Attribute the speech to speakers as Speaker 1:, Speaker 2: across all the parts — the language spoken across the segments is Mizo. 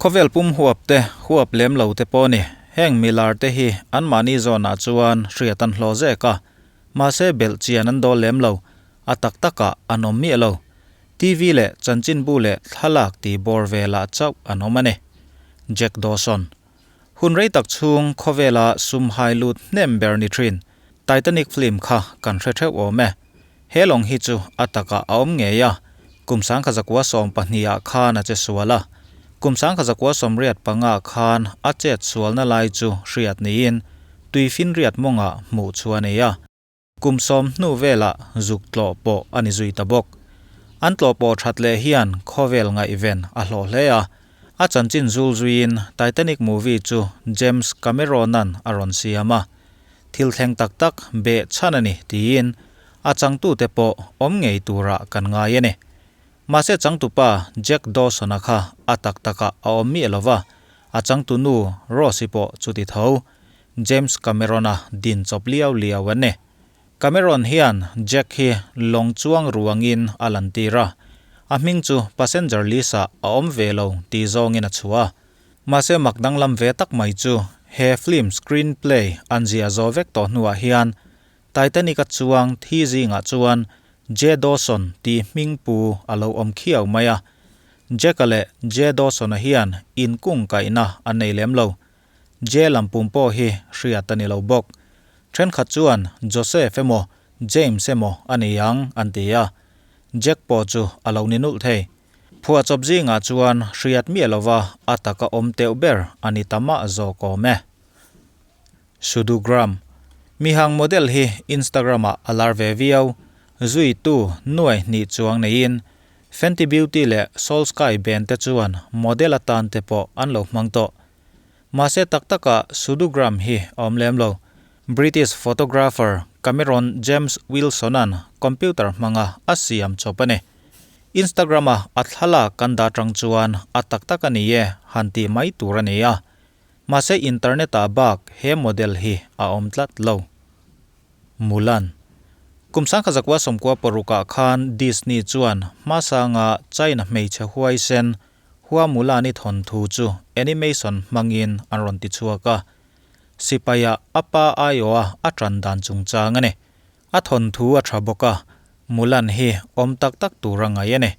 Speaker 1: Khawvel pum huap te, huap lem lo te pawh ni. Heng milar te hi anmahni zawnah chuan hriat an hlawh zek a, mahse belh chian an dawl lem lo, a tak takah an awm miah lo. TV leh chanchinbu leh thlalak tih bawr velah chauh an awm a ni. Jack Dawson. Hun rei tak chhung khawvela sum hai lut hnem ber ni thin Titanic film kha kan hre theuh awm e. He lawng hi chu a takah a awm ngei a, kum 1912 ah khan a che sual a, kum 1985 khan a chet sualna lai chu hriat niin tuifinriat mawngah hmuh chu a nei a. Kum 10 hnu velah zuk tlawh pawh a ni zui ta bawk. An tlawh pawh that leh hian khawvel ngaihven a hlawh hle a, a chanchin zul zuiin Titanic movie chu James Cameron-a'n a rawn siam a. Thil thleng tak tak beh chhan a ni tiin a changtute pawh awm ngei turah kan ngai a ni. Mahse changtupa Jack Dawson-a kha a tak takah a awm miah lo va, a changtunu Rose-i pawh chuti tho. James Cameron-a din chawp liau liau an ni. Cameron hian Jack hi lawng chuang ruangin a lantir a, a hming chu passenger list-ah a awm ve lo tih zawngin a chhuah a. Mahse mak danglam ve tak mai chu he film screenplay an ziah zawh vek tawh hnuah hian Titanic-a chuang thi zingah chuan J Dawson tih hming pu a lo awm khiau mai a. Jack-a leh J Dawson-a hian inkungkaihna an nei lem lo. J lam pum pawh hi hriat a ni lo bawk. Thenkhat chuan Joseph emaw James emaw a ni ang an ti a, Jack pawh chu a lo ni nulh thei. Phuahchawp zingah chuan hriat miah lova a taka awm teuh ber a ni ta mah zawk awm e. Sudugram. Mihang model hi Instagram-ah a lar ve viau. Zuitu nuai hnih chuang neiin Fenty Beauty leh Solsky band te chuan model atan te pawh an lo hmang tawh. Mahse tak takah Sudugram hi a awm lem lo. British photographer Cameron James Wilson-a'n computer hmanga a siam chawp a ni. Instagram-a a thlalak kan dah tang chuan a tak tak a ni e han tih mai tur a ni a. Mahse internet-ah bak he model hi a awm tlat lo. Mulan. Kum 1996 khan Disney chuan hmasanga China hmeichhe huaisen Hua Mulan-i thawnthu chu animation hmangin an rawn ti chhuak a. Sipaia a pa aiawha a tan dan chungchang a ni. A thawnthu a tha bawk a, Mulan hi awm tak tak tur a ngaih a ni.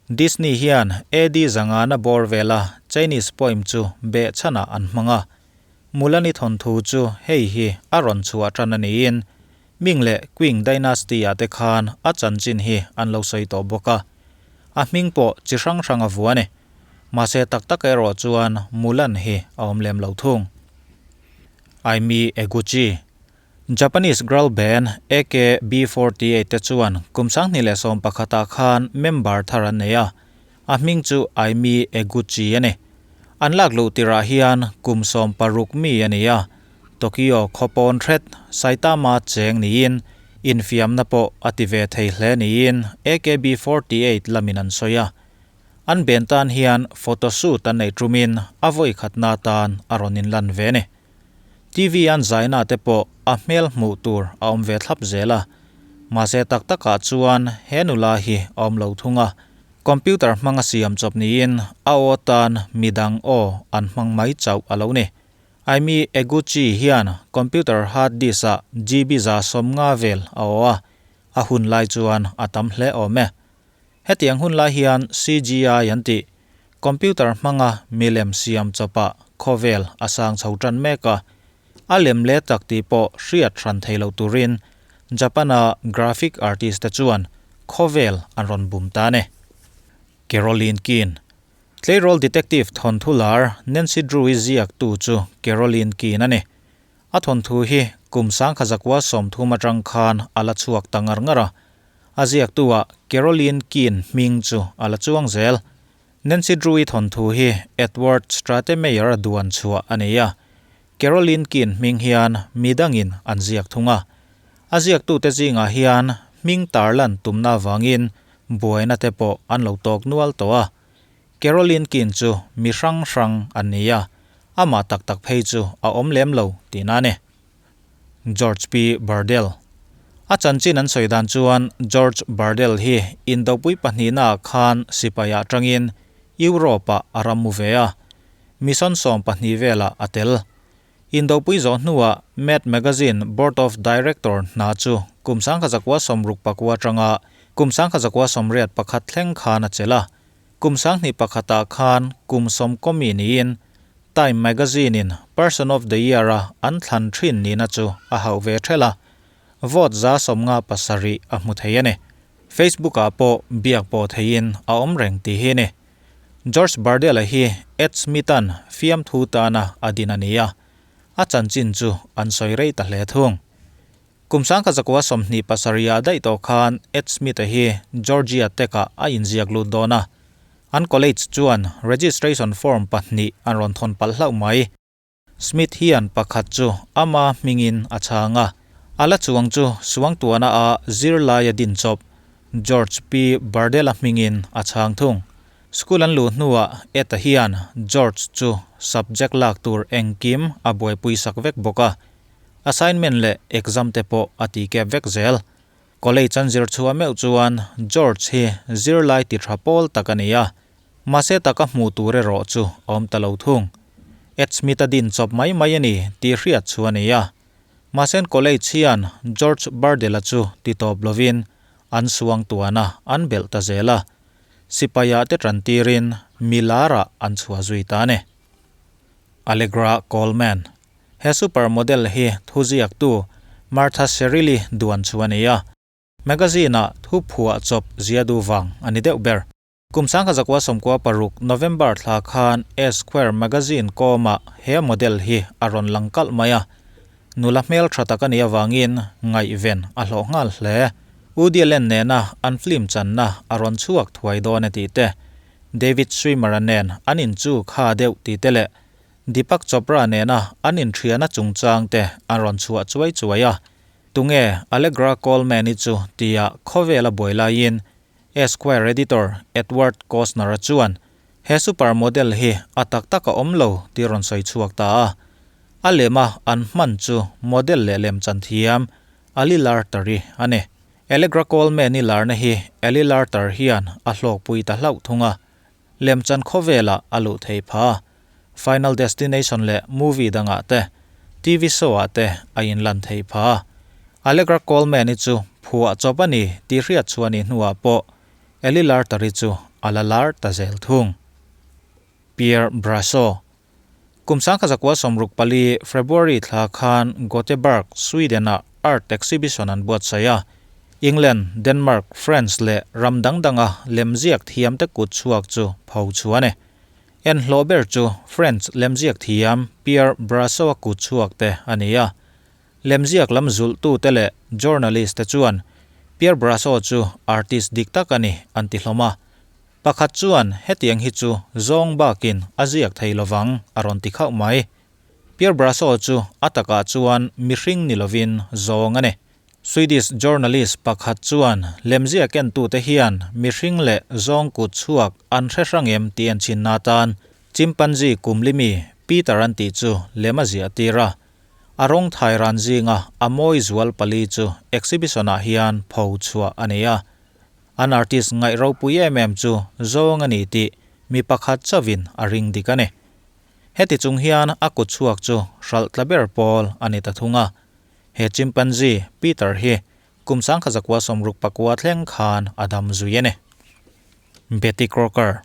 Speaker 1: Disney hian AD zangana bawr vela Chinese poem chu behchhanah an hmang a. Mulan-i thawnthu chu hei hi a rawn chhuah tan a niin Ming leh Qing Dynasty-ah te khan a chanchin hi an lo sawi tawh bawk a, a hming pawh chi hrang hrang a vuan e. Mahse tak tak erawh chuan Mulan hi a awm lem lo thung. Aimi Eguchi, Japanese girl band AKB48 te chuan kum 2011 ah khan member thar an nei a, a hming chu Aimi Eguchi a ni. An lak luh tirah hian kum 16 mi a ni a, Tokyo khawpawn hret Saitama cheng niin infiamna pawh a ti ve thei hle niin AKB48 lamin an sawi a. An ben tan hian photoshoot an neih tumin a vawi khatna tan a rawn inlan ve a ni. TV an zaina te pawh a hmel hmuh tur a awm ve thlap zel a. Mahse tak takah chuan he nula hi a awm lo thung a. Computer hmanga siam chawp niin a aw tan midang aw an hmang mai chauh a lo ni. Aimi Eguchi hian computer hard disk ah GB 150 vel a aw a, a hun lai chuan a tam hle awm e. Hetiang hun lai hian CGI an tih, computer hmanga milem siam chawpah khawvel a sang chho tan mek a, a lem leh tak tih pawh hriat hran thei lo turin Japan-a graphic artist te chuan khawvel an rawn bum ta a ni. Caroline Keane Tleirawl detective thawnthu lar Nancy Drew-i ziaktu chu Caroline Keane a ni. A thawnthu hi kum 1930 atang khan a la chhuak ta ngar ngar a. A ziaktu-ah Caroline Keane hming chu a la chuang zel. Nancy Drew-i thawnthu hi Edward Stratemeyer-a duan chhuah a ni a. Caroline Keane hming hian mi dangin an ziak thung a. A ziaktute zingah hian hming tarlan tumna avangin buaina te pawh an lo tawk nual tawh a. Caroline Keane chu mi hrang hrang an ni a, amah tak tak phei chu a awm lem lo tihna a ni. George P. Bardell A chanchin an sawi dan chuan George Bardell hi Indopui pahnihnaah khan sipai ah tangin Europe-ah a ram mu ve a. Mission 12 velah a tel. Indopui zawh hnuah Mad Magazine Board of Director hna chu kum 1969 atanga kum 1981 thleng khan a chelh a. Kum 2001 ah khan kum 10 mi niin Time Magazine-in Person of the Year-a an thlan thin nihna chu a hauh ve thelh a, vote 57% a hmu thei a ni. Facebook-ah pawh biak pawh theihin a awm reng tih hi a ni. George Bardella hi Ed Smith-a'n fiamthu tana a din a ni a, a chanchin chu an sawi rei ta hle thung. Kum 1927 ah daih tawh khan Ed Smith-a hi Georgia Tech-ah a inziak lut dawn a, an college chuan registration form pahnih an rawn thawn palh hlauh mai. Smith hian pakhat chu ama hmingin a chhang a, a la chuang chu Suangtuahna a zirlaia din chawp George P. Bardella hmingin a chhang thung. School an luh hnuah Ed-a hian George chu subject lak tur engkim a buaipui sak vek bawk a, assignment leh exam te pawh a ti kep vek zel. College an zir chhuah meuh chuan George hi zirlai ti tha pawl tak a ni a, Mahse taka hmuh tur erawh chu a awm ta lo thung. Ed Smith-a din chawp mai mai a ni tih hriat chu a ni a. Mahse college hian George Bardella chu ti tawp lovin an suang tuan a, an belh ta zel a. Sipai-ah te tan tirin mi larah an chhuah zui ta a ni. Allegra Coleman, He super model hi thuziaktu Martha Sherrill-i duan chu a ni a. Magazine-ah thu phuah chawp zia duh vang a ni deuh ber. Kum 1996 November thla khan Esquire magazine kawmah he model hi a rawn lang kalh mai a. Nula hmel tha tak a nih avangin ngaihven a hlawh nghal hle. Woody Allen nena an film channa a rawn chhuak thuai dawn e tih te, David Schwimmer-a nen an inchu kha deuh tih te leh Deepak Chopra nena an inthiana chungchang te an rawn chhuah chuai chuai a. Tunge Allegra Coleman-i chu tia khawvela buai laiin Esquire editor Edward Costner-a chuan he super model hi a tak tak a awm lo tih rawn sawi chhuak ta a. A lema an hman chu model leh lemchan thiam Ali Larter-i a ni. Allegra Coleman-i larna hi Ali Larter hian a hlawkpui ta hlauh thung a, lemchan khawvelah a luh thei pha. Final Destination leh movie dangah te, TV show-ah te a inlan thei pha. Allegra Coleman-i chu phuah chawp a ni tih hriat chhuah nih hnuah pawh Eli Larter-i chu a la lar ta zel thung. Pierre Brasso Kum 1964 February thla khan Gothenburg, Sweden-ah art exhibition an buatsaih a. England, Denmark, France leh ram dang danga lemziak thiamte kut chhuak chu pho chhuah a ni. En hlawh ber chu French lemziak thiam Pierre Brassau-a kut chhuak te a ni a. Lemziak lam zulhtute leh journalist te chuan Pierre Brassau chu artist dik tak a ni an ti hlawm a. Pakhat chuan hetiang hi chu zawng bakin a ziak thei lovang a rawn ti khauh mai. Pierre Brassau chu a takah chuan mihring ni lovin zawng a ni. Swedish journalist pakhat chuan lemziak entute hian mihring leh zawng kut chhuak an hre hrang em tih en chhinna atan chimpanzee kumlimi Peter an tih chu lem a ziah tir a. A rawng thai ran zinga a mawi zual pali chu exhibition-ah hian pho chhuah a ni a. An artist ngaih ropui em em chu zawng a ni tih mi pakhat chauhin a ring dik a ni. Heti chung hian a kut chhuak chu hralh tla ber pawl a ni ta thung a. He chimpanzee Peter hi kum 1964 thleng khan a dam zui a ni. Betty Crocker,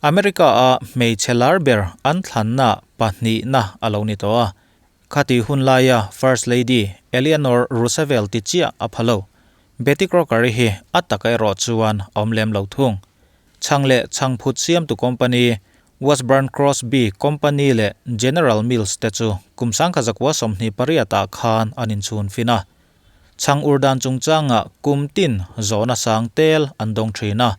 Speaker 1: America a hmeichhe lar ber an thlanna pahnihna a lo ni tawh a. Khati hun laia First Lady Eleanor Roosevelt ti chiah a pha lo. Betty Crocker-i hi a taka erawh chuan a awm lem lo thung. Chhang leh chhangphut siamtu company Washburn Crosby Company leh General Mills te chu kum 1928 ah khan an inchhun fin a. Chhang ur dan chungchangah kum tin zawhna sang tel an dawng thin a.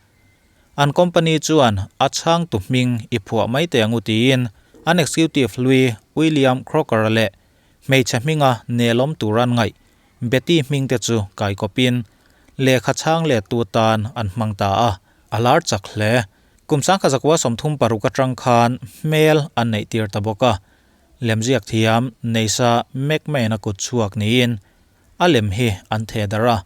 Speaker 1: An company chuan a chhangtu hming i phuah mai teh ang u tiin an executive hlui William Crocker-a leh hmeichhe hminga nelawm tur an ngaih Betty hming te chu kaikawpin lehkha chhang lettu tan an hmang ta a, a lar chak hle. Kum 1936 atang khan hmel an neih tir ta bawk a, lemziak thiam Neisa McMahon-a kut chhuak niin a lem hi an theh darh a.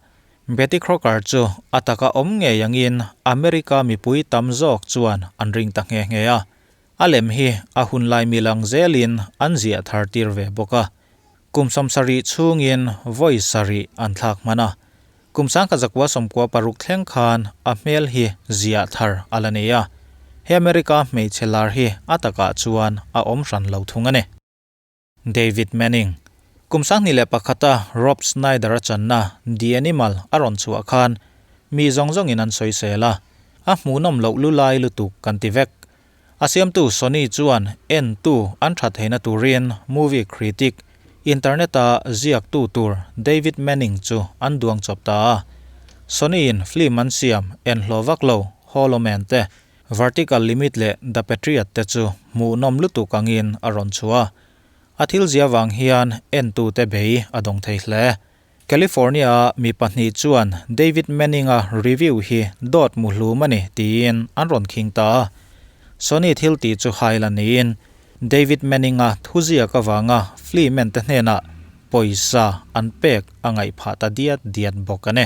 Speaker 1: Betty Crocker chu a taka awm ngei angin America mipui tam zawk chuan an ring ta nghe nghe a. A lem hi a hunlai mil ang zelin an ziah thar tir ve bawk a. Kum 70 chhungin vawi sarih an thlak hman a. Kum 1996 thleng khan a hmel hi ziah thar a la nei a. He America hmeichhe lar hi a takah chuan a awm hran lo thung a ni. David Manning, Kum 2001 a Rob Schneider a channa The Animal a rawn chhuah khan mi zawng zawngin an sawisel a, a hmuhnawm loh lu lai lutuk kan ti vek. A siamtu Sony chuan entu an tha theihna turin movie critic, internet-a ziaktu tur David Manning chu an duang chawp ta a. Sony-in film an siam en hlawh vak lo Hollow Man te, Vertical Limit leh The Patriot te chu hmuhnawm lutuk angin a rawn chhuah a. A thil zia vang hian entute bei a dawng thei hle. California-a mi pahnih chuan David Manning-a review hi dawt muhlum a ni tiin an rawn khing ta a. Sony thil tih chu hail a niin David Manning-a thuziak avanga Fleeman te hnenah pawisa an pek a ngaih phah ta diat diat bawk a ni.